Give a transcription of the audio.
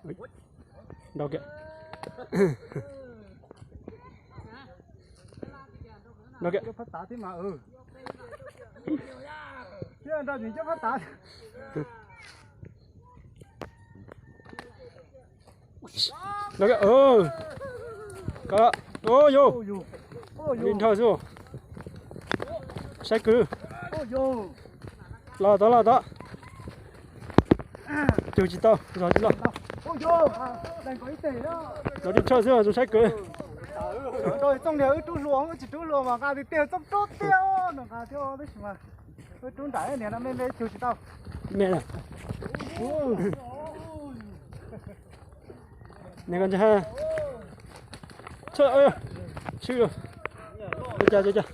Nrau kiag. Nrau kiag. Phab tav thiab mas. Thiab nrau ntawm cov phab tav. Nrau kiag. Ko, o yus, li nrhawv xwb. Saib kwv. Los tod, los tod. Cug tsis tau, zog tsis loj. Los li nrhawv xwb, zoo saib kwv. Txooj niag wb rub hlua, wb tsis rub hlua mas nqa tiag tiag, txooj rub tiag no nqa thiab tab sis mas wb rub nram niag no me me cug tsis tau. Me na. Niag ko ntshe tshwm, tshwm, ua cas ua cas.